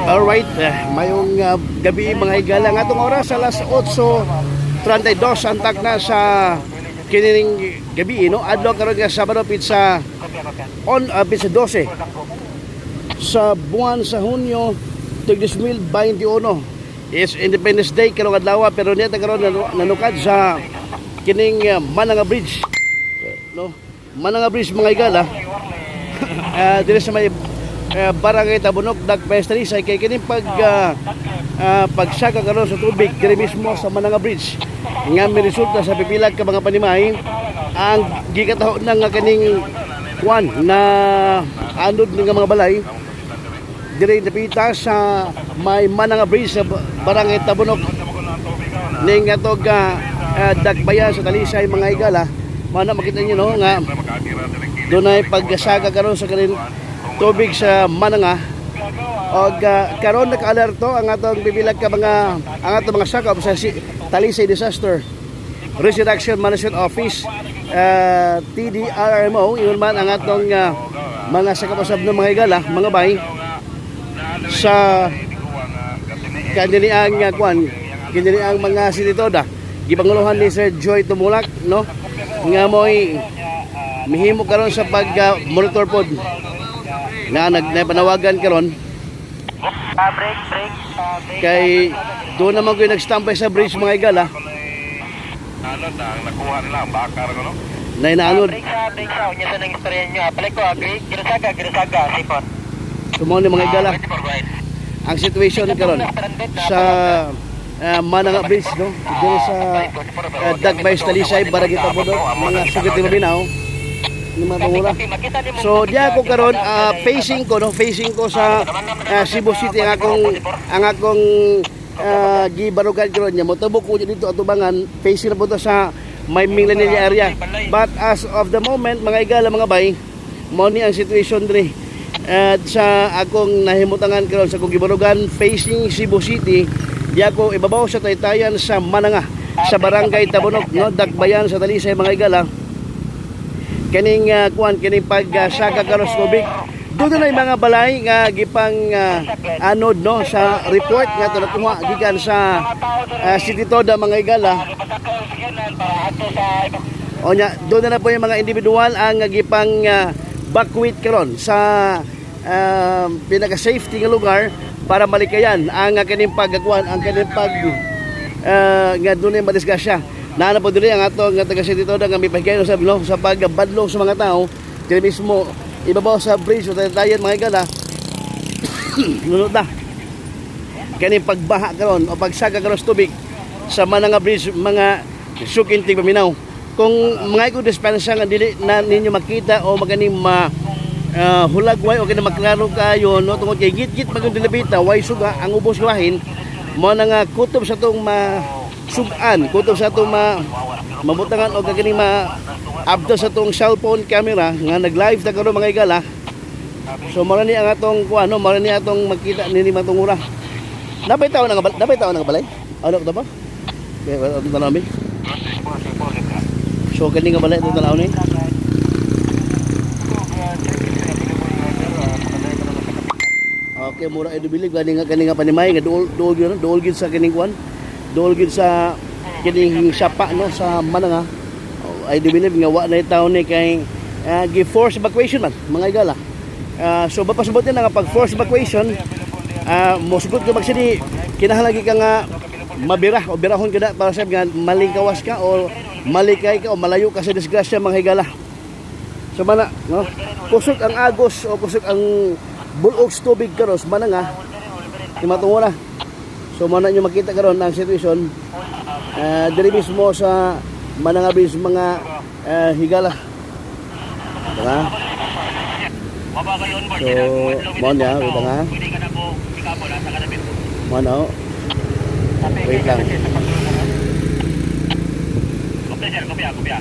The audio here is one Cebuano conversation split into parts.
Alright, mayong gabi, mga higala. Nga atong oras, alas 8:32 ang takna sa kining gabi, no? Adlaw karon nga Sabado, petsa on petsa 12 sa buwan sa Hunyo tig 2021. Is Independence Day karong adlaw, pero niya ta karon nanukad sa kining Mananga Bridge. No? Mananga Bridge, mga higala. Dire sa may Barangay Tabunok, Dagpes, Talisay, kay kining pagsaka karon sa tubig dire mismo sa Mananga Bridge nga miresulta sa pipilag ka mga panimay ang gikataho na nga kining kuan na anod nga mga balay dire napita sa may Mananga Bridge sa Barangay Tabunok ning atog Dagbayan sa Talisay, mga higala. Mana makita niyo, no, nga doon ay pagsaga karon sa kanin tubig sa Mananga og karon naka-alerto ang atong bibilag ka mga ang atong mga sakop sa Talisay Disaster Risk Reduction Management Office, TDRMO. Ingon man ang atong mga sakop usab ng mga higala, mga bay, sa kanini ang kuan, kini ang mga sinitoda gipanguluhan ni Sir Joy Tumulak, no, nga mo'y mihimo karon sa pag monitor pod na nagpanawagan karon Break, break, break. Kay doon naman ko nag-standby sa bridge, mga higala. Ano na ang nakuha nila, ang bakar ko, no? Na inaanod. Break sa, break sa. Unya sa nang istorya nyo. Balik ko, agree. Girasaga, girasaga. Sipon. So mao ni, mga higala, 24 right. ang situation karon sa Mananga Bridge, no, dito sa Dagmay, Talisay, Barangay Tabunok, mga sugit ni Mabinaw ni mga pangura. So diya ako karon, facing ko, no, facing ko sa Cebu City ang akong gibarugan karon niya. Motubok ko dito atubangan, facing na po to sa may Minglanilla area. But as of the moment, mga higala, mga bay, mao ni ang situation diri. At sa akong nahimutangan karon sa akong gibarugan, facing Cebu City, diya ako ibabaw sa taytayan sa Mananga sa Barangay Tabunok, no, Dagbayan sa Talisay, mga higala. Kaning kuan, kining pagsaka karon sa tubig, doon na yung mga balay nga gipang anod, no, sa report nga to nakuha gikan sa City Toda, mga higala. O nya doon na po yung mga individual ang gipang evacuate karon sa pinaka safety nga lugar para malikayan ang kaning pagkuan, ang kaning pag nga doon ay madisgrasya. Naa na po dili ang ato nga taga City Toda nga mipahigayon sa, no, sa pagbadlong sa mga tao dili mismo ibabaw sa bridge o taytayan, mga higala. Nunod na kaning pagbaha karon o pagsaga karon sa tubig sa Mananga Bridge, mga sukinting paminaw. Kung mga ko dispensa nga dili na ninyo makita o maganing ma hulagway o kini maklaro kayo, no, tungod kay git-git magong dilabita, way suga ang ubos lahin mo na nga kutob sa tong masugan, kutob sa tong ma mabutangan o kaganing ma abdo sa tong cellphone camera nga nag-live ta karon, mga higala. So mao ni ang atong kuan, no, mao ni atong makita nini matungura. Napay tao na nga balay? Ano ba? Okay, well, atong tanaw mi. So kani nga balay atong tanaw ni. Okay, mura ay dubilig gani nga kani nga panimay nga duol duol gyud, no? Duol gyud sa kining kuan. Duol gyud sa kining sapa, no, sa Mananga. Oh, I do believe nga wa na taon ni kay gi force evacuation man, mga higala. So bapasabot na nga pag force evacuation, mosugot ka magsini, kinahanglan ka nga mabira o birahon ka na para sa nga malingkawas ka o malikay ka o malayo ka sa disgrasya, mga higala. So mana, no? Kusog ang agos o kusog ang bulok sa tubig karon sa Mananga. Di matungo na. So mana nyo makita karon ang situation diri mismo sa Mananga Bridge, mga higala. Diba? So, mo niya, wait lang ha. Mo na. Oh. Wait lang. Kopya sir, kopya, kopya.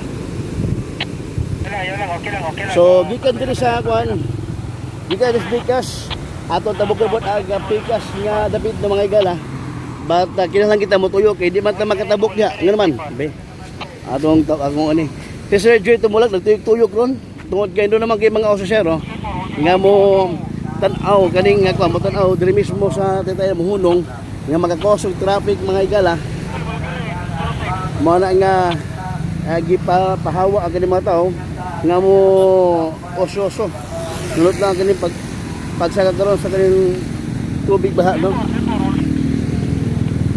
Wala, yun lang, okay lang, okay lang. So gikan diri sa kuan, gikan sa Pikas, ato tabok-tabok ang pikas nga dapit ng mga higala. But kinahanglan kita motuyo kay di man ta makatabok niya. Nga naman, be. Atong akong ani. Si Sir Joy Tumulag nagtuyok-tuyok ron tungod kay doon naman kay mga ososero nga mo Tan-aw kaning nga kuan, tan-aw diri mismo sa Taytay mohunong nga maka-cause og traffic, mga higala. Mao na nga gipahawa ang kaning mga tao nga mo oso-oso. Nulot lang ang kaning pagsaka karon sa kaning tubig baha, no?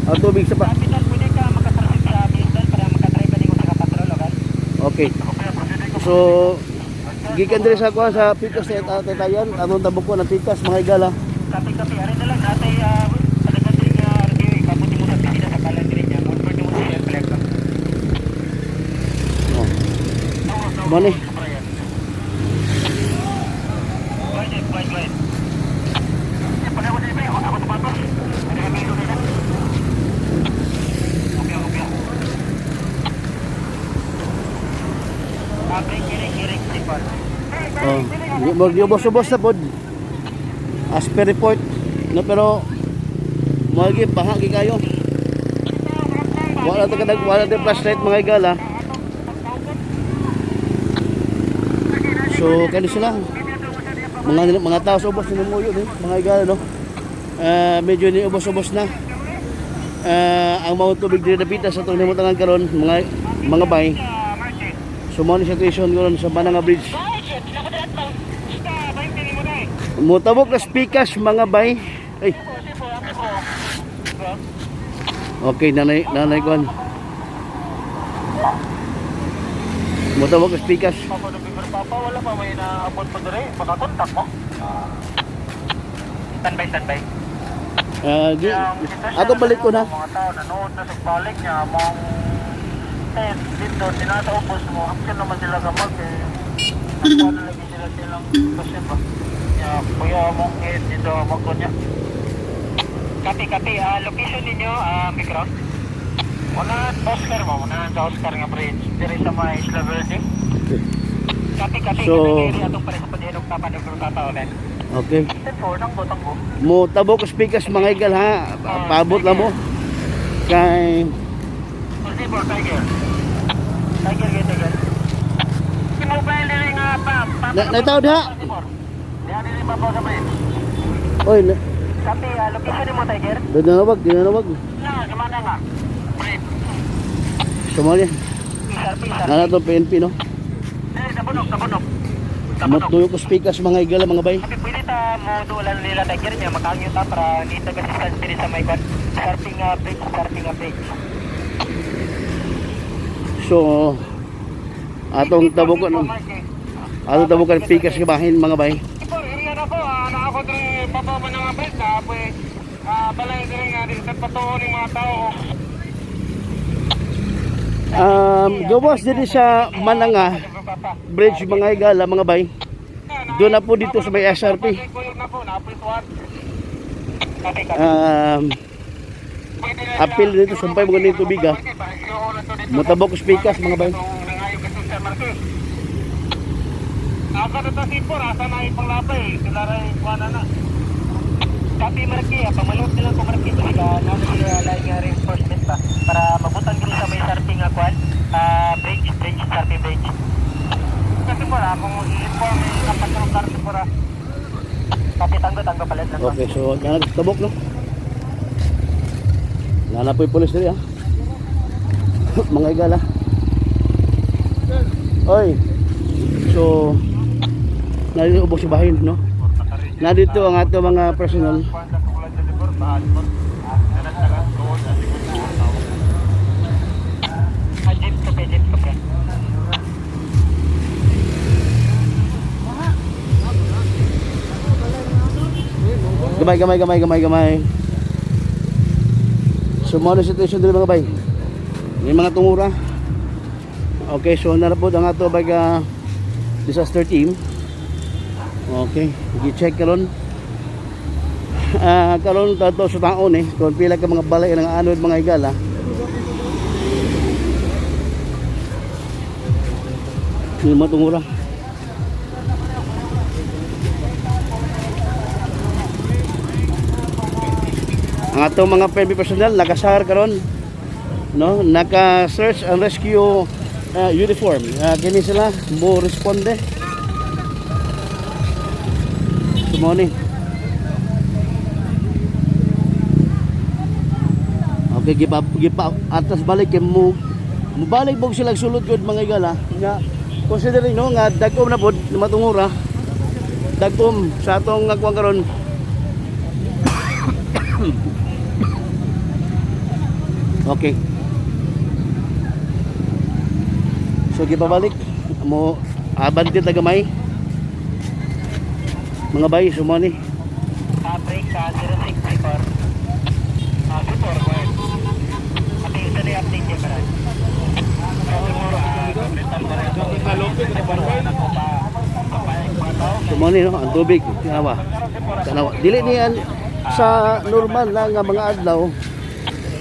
Ang tubig sa pa. Kapitan, pwede ka makatraffic sa Brisbane para makatry pa din ko sa patrol, okay? Okay. So gikan diri sa kuan sa Pikas sa Taytayan, atong tabukon ang Pikas, mga higala. Kapi kapi, arin na lang natay sa diri nga RDO, kabuti mo sa pisina sa kalan diri niya. Convert mo sa airplane ka. Oh. Mani. Wait, wait, wait. Oh, giubos-ubos na pod. As per report, no, pero magi baha gi kayo. Wala ta kadag, wala ta flashlight, mga higala. So kani sila mga tao sa ubos numuyo ni, mga higala, no. Medyo ni ubos-ubos na. Ang mga tubig diri dapita sa atong himutangan karon, mga bay. So mao ni situation karon sa Mananga Bridge. Mutabok na speakers, mga bay. Ay. Okay, nanay, nanay kwan. Mutabok na speakers. Papa, November, Papa, wala pa may naabot pa dire. Baka kontak mo. Standby, standby. Ako balik ko na. Mga tao nanood na sa balik niya, mga tent dito, dinasa ubos mo, action naman sila gamag eh. Nakuha na lagi sila silang kasi ba. Ya, kuya mong head dito magko niya. Kapi, kapi, location ninyo, Micron? Wala, Oscar mo, wala sa Oscar nga bridge. Dire sa may Isla Verde. Kapi, kapi, So- so, atong pare sa padinog Papa, November Papa, ulit. Okay. 10-4, tanggo, tanggo. Mutabok na speakers, mga igal, ha. Paabot lang mo. Kay Receiver, Tiger. Tiger, get, Tiger. Si mobile diri nga pa. Pa. Naitaw diha. Diha diri pa sa bridge. Oy, na, Kapi, location nimo, Tiger? dinanawag, dinanawag. Na, sa nga. Bridge. Somalia. Isar, isar. Nana to PNP, no. Diri sa bunok, sa bunok. Sa bunok. Mutuyok ko speakers, mga igal, mga bay. Kapi, pwede ta mo dulan nila, Tiger, niya makangyo ta para nita ka assistance diri sa may kwan. Starting bridge, starting bridge. So atong tabukon atong tabukon speakers nga bahin, mga bay. Por area na po, na ako diri papa pa nga bridge na po balay diri nga di sa patuon ning mga tao. Gawas diri sa Mananga Bridge, mga higala, mga bay. Doon na po dito sa may SRP. Apil dito sumpay mo ganito tubig ah. Mutabok speakers, mga bay. Asa na to sipor, asa na ipanglapay, sila ray kuana na. Kapi Marki, pamalot nila ko Marki sila na sila lain nga reinforcement ba para mabutan gini sa may SRP nga kuan, bridge, bridge, SRP bridge. Kasi mo akong i-inform yung kapatrol car sipor ah. Kapi tanggo tanggo palit lang. Okay, so nana tabok, no. Nana po yung pulis diri ah. Mga higala. Oy. So narito ubos sa bahin, no. Nandito ang ato mga personal. Jeep kape, jeep kape. Gamay, gamay, gamay, gamay, gamay. So, mo na situation dito, mga bay. May mga tungura. Okay, so nara po ang ato baga disaster team. Okay, gi-check karon. Karon tato sa taon eh, kung pila ka mga balay ang anod, mga higala. Yung mga tungura. Ang atong mga PNP personnel nakasar karon, no, naka search and rescue uniform. Kini sila mo responde. Good morning. Okay, gipa gipa atras balik kay mo mubalik bog sila sulod gud, mga igala, nga considering, no, nga dagom na pod matungura, dagom sa atong nga kuwan karon. Okay. So gipabalik mo abante ta gamay, mga bay, sumani. Break sa 064. 4, go ahead. Ate, ito na yung update niya para. Sumani, no, ang tubig, tanawa. Tanawa. Dili ni sa normal lang nga mga adlaw.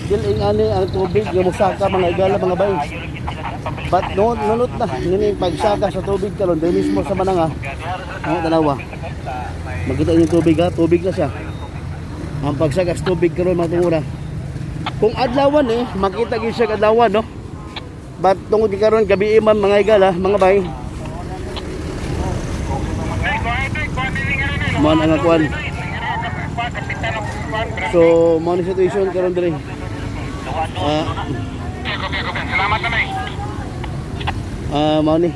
Dili ani ang tubig nga mosaka, mga igala, mga bay. But no, nunot na ngini pagsaka sa tubig karon diri mismo sa Mananga. Oh, tanawa. Makita niyo yung tubig ha, tubig na siya. Ang pagsaka sa tubig karon, mga tungura. Kung adlawan eh, makita gyud siya adlawan, no. But tungod kay karon gabi man, mga igala, mga bay, mo na nga kuan. So, mo ni situation karon diri. Salamat na may. Mao ni.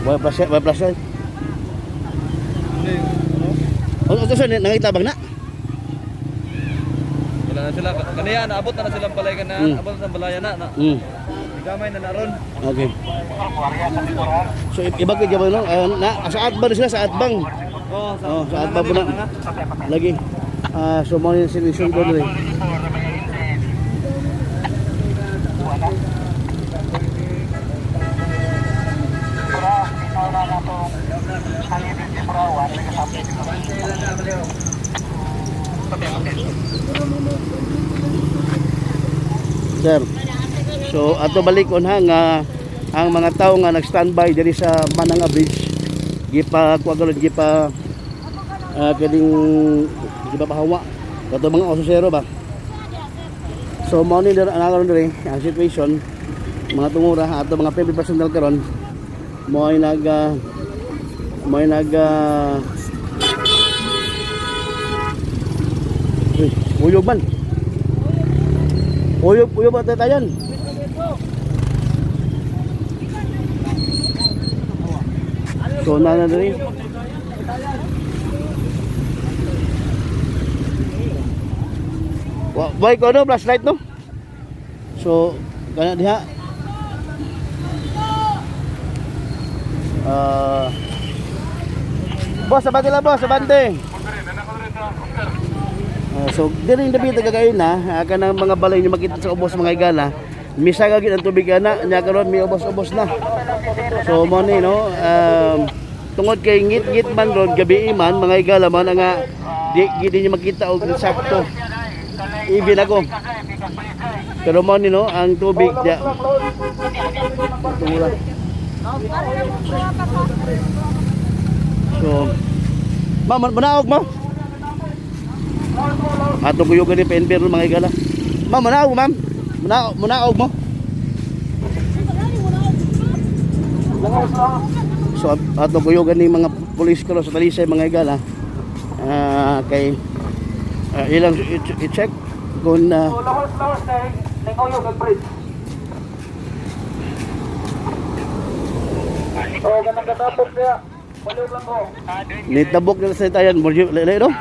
Wala plus, wala plus. Ano ito, sir, nangitabang na? Wala na sila. Kaniya, naabot na na silang balay na. Abot na balaya na. Na. Gamay na naron. Okay. So iba ko jabal, no? Na sa atbang sila, sa atbang. Oh, sa, Oh, sa atbang po na. Lagi. So mo ni situation ko diri. Sir. So ato balik on ha nga ang mga tao nga nag-standby diri sa Mananga Bridge gipa kuha karon, gipa kining gipa pahawa kato mga ososero ba. So mao ni dira ang karon diri ang situation, mga tungura, ato mga PB personnel karon mo ay nag uy, uyog man. Uyog, uyog ba tayo? So na na diri. Wa boy ko no flashlight, no. So kana diha. Boss, abante lang, boss, abante. So diri yung dabi tagay na kanang mga balay niyo makita sa ubos, mga igala. Misa ka gid ang tubig ana nya karon may ubos-ubos na. So mo ni, no, tungod kay ngit-ngit man ron gabi man, mga igala, man nga di gid niyo makita og sakto. Even ako. Pero mo ni, no, ang tubig dia. Tungula. So, ma'am, manaog mo. Ato kuyog ni PNB ron, mga igala. Ma'am, manaog, ma'am. Manaog, manaog mo. So ato kuyog ni mga pulis karon sa Talisay, mga igala. Kay ilang i-check kung Lahos, lahos na nanguyog ang bridge. Oh, ganang katapos niya. Balik lang ko. Nitabok nila sa tayan mo le no.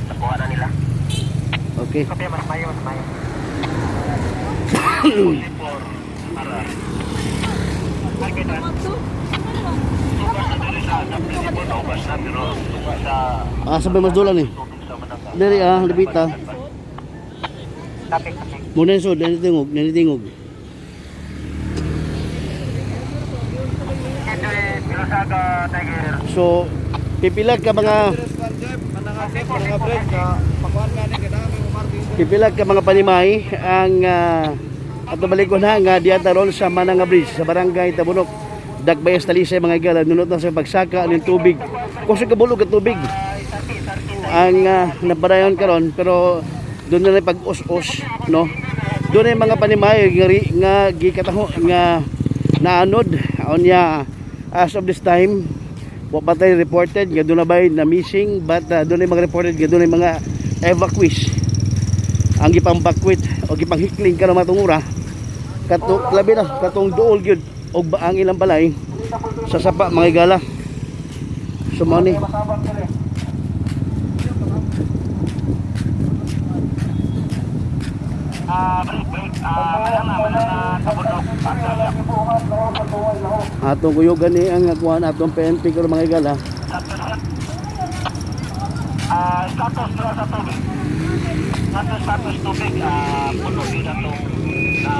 Nakuha na nila. Okay. Kape, mas mayo, mas mayo. Sabay mas dulan eh. Diri lipita. Kape, kape. Muna yung sud, nanitingog, nanitingog. Bilosaga, Tiger. So pipila ka mga Mananga Jeff, Mananga Bridge. Pakuan nga ni kailangan may umarting. Pipila ka mga panimay ang ato balik ko na nga diya ron sa Mananga Bridge sa Barangay Tabunok, Dakbayas, Talisay, mga igala, nunot na sa pagsaka ng tubig. Kusog kabulog ang tubig ang nabarayon karon, pero doon na lang pag-us-us, no, doon na yung mga panimay nga, nga gikataho nga naanod unya. As of this time, Wa pa tayo reported nga doon na ba na missing, but doon mga reported nga doon mga evacuees ang gipang bakwit o gipang hikling karon matungura kato, labi na katong duol gyud og ba ang ilang balay sa sapa, mga higala. So mao ni. Break, break. Manang tabundok. Atong kuyugan ni ang kuan, atong PNP karon, mga higala. Status na sa tubig. Status, status tubig, puno yun na itong sa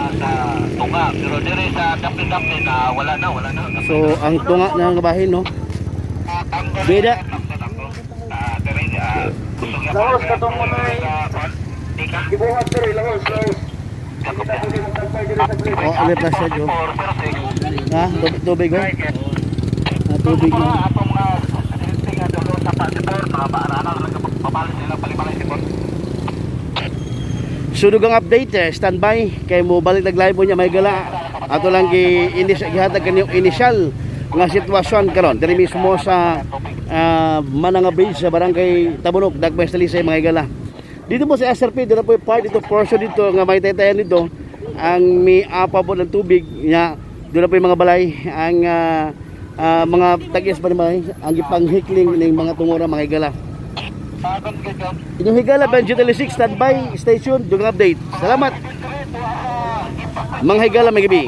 tunga. Pero dire sa dapli-dapli na wala na, wala na. So ang tunga ng bahin, no. Bida. Laos katong munay. Gibuhat diri laos, laos. Oh, ano pa siya, Jo? Ha? Tubig, tubig, oh. Ah, tubig na. Atong mga nga dulo sa pasipor, mga baaranan lang papalit nila palipalit sipor. Sunog ang update, eh. Standby kay mo balik nag live mo niya may gala. Ato lang gi inis gihatag kanyo initial nga sitwasyon karon diri mismo sa Mananga Bridge sa Barangay Tabunok, Dagmay, Talisay, mga higala. Dito po sa SRP, dito po yung part dito, portion dito nga may taytayan dito ang miapa po ng tubig niya. Doon na po yung mga balay ang mga tag-is pa ni balay ang gipanghikling ning mga tungura, mga higala. Inyong higala, Benji Tele 6, standby, stay tuned, dung update. Salamat. Mga higala, may gabi.